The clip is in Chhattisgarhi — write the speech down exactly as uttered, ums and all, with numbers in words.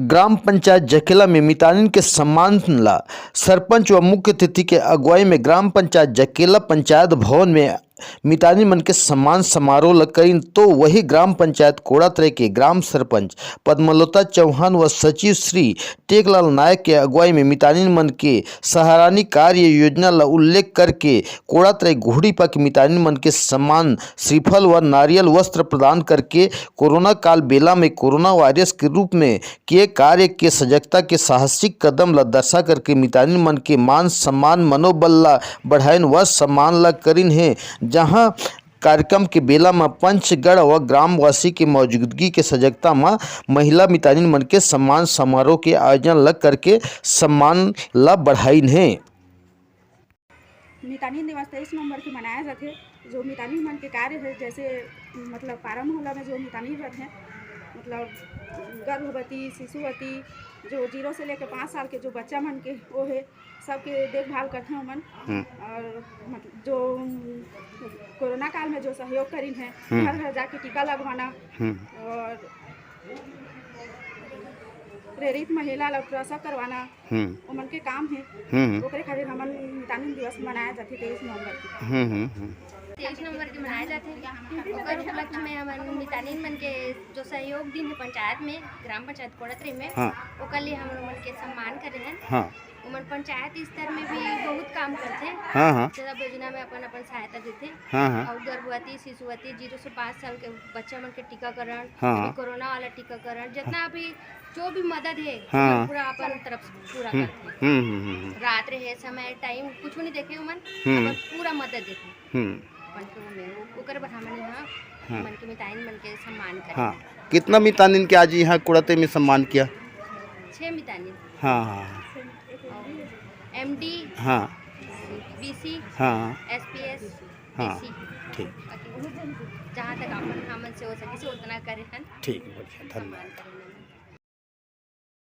ग्राम पंचायत जकेला में मितानिन के सम्मान ला सरपंच व मुख्य अतिथि के अगुवाई में ग्राम पंचायत जकेला पंचायत भवन में मितानिन मन के सम्मान समारोह ल करिन। तो वही ग्राम पंचायत कोड़ातरे के ग्राम सरपंच पद्मलता चौहान व सचिव श्री टेकलाल नायक के अगुवाई में मितानिन मन के सराहनीय कार्य योजना ल उल्लेख करके कोड़ातरे घोड़ीपा के मितानिन मन के सम्मान श्रीफल व नारियल वस्त्र प्रदान करके कोरोना काल बेला में कोरोना वायरस के रूप में के कार्य के सजगता के साहसिक कदम ल दर्शा करके मितानिन मन के मान सम्मान मनोबल ल बढ़ाइन व सम्मान ल करिन हे, जहां कार्यक्रम के बेला म पंचगढ़ व ग्रामवासी के मौजूदगी के सजगता म महिला मितानिन मन के सम्मान समारोह के आयोजन ल करके सम्मान ल बढ़ाइन हे। मितानिन दिवस तेईस नवंबर के मनाया जाथे। जो मितानिन मन के कार्य है, जैसे मतलब पारा मोहल्ला में जो मितानिन रथे, मतलब गर्भवती, शिशुवती, जो जीरो से लेके पाँच साल के जो बच्चा मन के वो है, सबके देखभाल करथे ओमन। हम्म। और मतलब जो कोरोना काल में जो सहयोग करिन है, हम्म। घर घर जाके टीका लगवाना हम्म। और प्रेरित महिला ला प्रसव करवाना, हम्म। ओमन के काम हे। हम्म। ओकरे खातिर हमन मितानिन दिवस मनाया जाथे तेईस नवंबर के। हम्म, हम्म, हम्म। तेईस नवंबर के मनाया जाथे। ओकर उपलक्ष्य में हमन मितानिन मन के जो सहयोग दिन हे पंचायत में, ग्राम पंचायत कोड़ातरे में, हाँ। ओकर लिए हम लोगन के सम्मान करे हन। हाँ। ओमन पंचायत स्तर में भी बहुत काम करथे। हाँ, हाँ। सब योजना में अपन, अपन सहायता देथे। हाँ, हाँ। अउ गर्भवती, शिशुवती, जीरो से पाँच साल के बच्चा मन के टीकाकरण, हाँ। अभी कोरोना वाला टीकाकरण, जितना भी जो भी मदद हे, हाँ। ओमन पूरा अपन तरफ से पूरा हम्म, करथे। हम्म, हम्म, हम्म, हम्म। रात रहे समय, टाइम कुछ नहीं देखे ओमन, हम्म। अपन पूरा मदद देथे। हम्म। अपन शुरू में ओकर बर हमन यहाँ हाँ। मन के मिताइन मन के सम्मान करे। हाँ। कितना मितानिन के आज यहाँ कोड़ातरे में सम्मान किया? छः मितानिन। हाँ, हाँ, हाँ। एमडी, हाँ। बीसी, हाँ। एसपीएस, हाँ, डीसी। ठीक। बाकी जहाँ तक अपन हमन से हो सके से उतना करे हन। ठीक, बढ़िया, सम्मान धन्यवाद। करे हन।